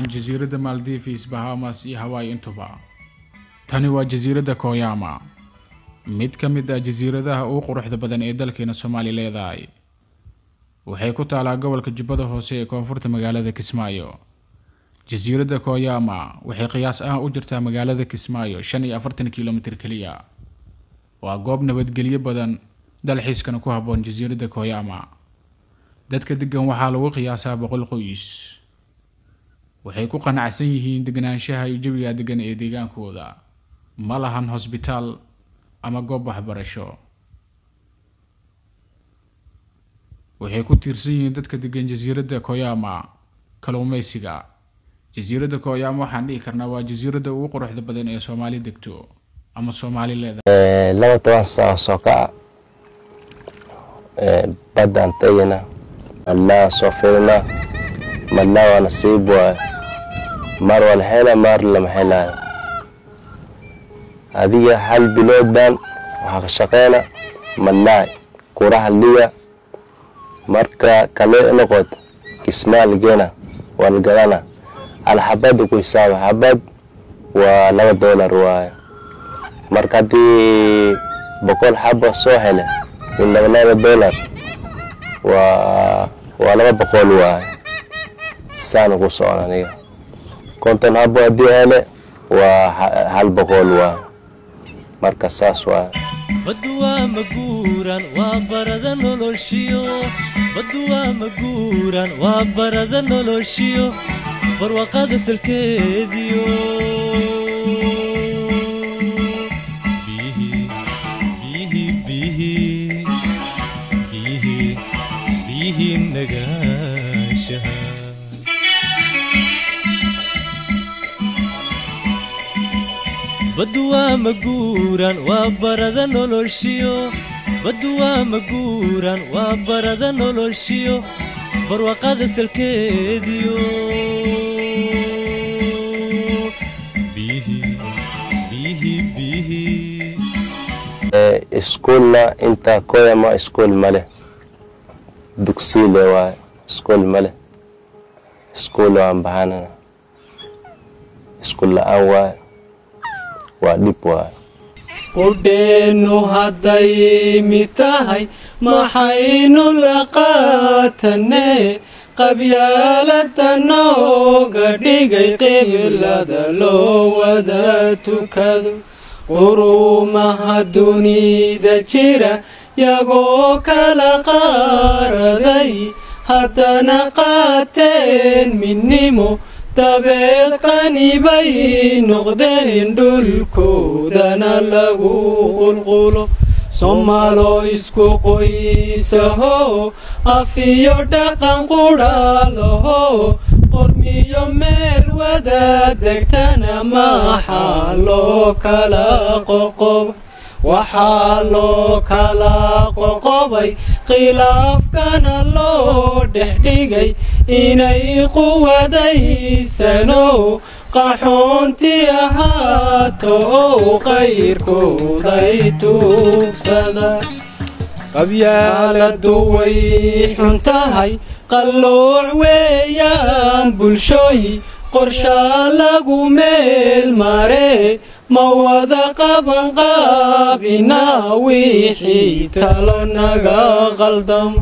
jasiiradda Maldives, Bahamas iyo Hawaii intuba. Tani waa jasiiradda Koyama, mid ka mid ah jasiiradaha ugu quruxda badan ee dalkeena Soomaali leedahay. Waxay ku taalaa gobolka Jubbada Hoose ee koonfurta magaalada Kismaayo. Jasiiradda Koyama waxay qiyaas ahaan u jirtaa magaalada Kismaayo 45 kiilomitir keliya. Waa goob nabadgelyo badan, dalxiiskana ku habboon jasiiradda Koyama. Dadka deggan waxaa lagu qiyaasaa 100 qoys. Waxay ku qanacsan yihiin deganaanshaha iyo jawiga degan ee deegaankooda. Ma lahan hosbitaal ama goob waxbarasho. Waxay ku tiirsan yihiin dadka degan jasiiradda Koyama kalluumeysiga. Jasiiradda Koyama waxaan dhihi karnaa waa jasiiradda ugu quruxda badan ee Soomaali degto ama Soomaali leedahay. 12 saac soo kaca, baddaan tagayna, malaa soo firina, malaa waa nasiib waaye, mar waa la helaa, mar lama helaayo. Adiga hal bilood baan waxaa ka shaqeyna malaay kuraha liya, marka kale noqoto Kismaayo lageena, waa la gadana. Hal xabad ku hisaaba, xabad waa $2 waaye. Marka haddii 100 xabo soo hele min $2 waa 200 waaye. Saan ku socon aniga 50 xabo haddii hele waa 100 waaye. Marka saas waaye. Baddu waa maguuran, waa barada noloshiyo. Baddu waa maguuran, waa barada noloshiyo, barwaaqada salkeediyo. Biyihii, biyihii, biyihii, biyihii, biyihii nagaashaha. Baddu waa maguuran, waa barada noloshiyo. Baddu waa maguuran, waa barada noloshiyo, barwaaqada salkeediyo. Biyihii, biyihii, biyihii. Iskuulna inta Koyama iskuul male, dugsiile waaye, iskuul male. Iskuul waan bahanana, iskuul la-aan waaye, waa dhib waaye. Qudheennu hadday mid tahay maxaynu la qaatanee? Qabyaalada nooga dhigay qiblada loo wada tukado. Quruumaha dunida jira yagoo kala qaaraday, haddana qaateen midnimo, dabeed qani bay noqdeen, dhulkoodana lagu qulqulo. Soomaalo isku qoysaho, af iyo dhaqan qudha laho, qormiyo meel wada degtana, maxaa loo kala qoqob? Waxaa loo kala qoqobay, khilaafkana loo dhex dhigay, inay quwadaysano qaxoonti ahaato oo qayrkooday tuugsada. Qabyaaladu way xun tahay, qallooc weeyaan bulshooyi, qorshaa lagu meel maree, ma wada qaban qaabinaa wixii talo naga qaldamo.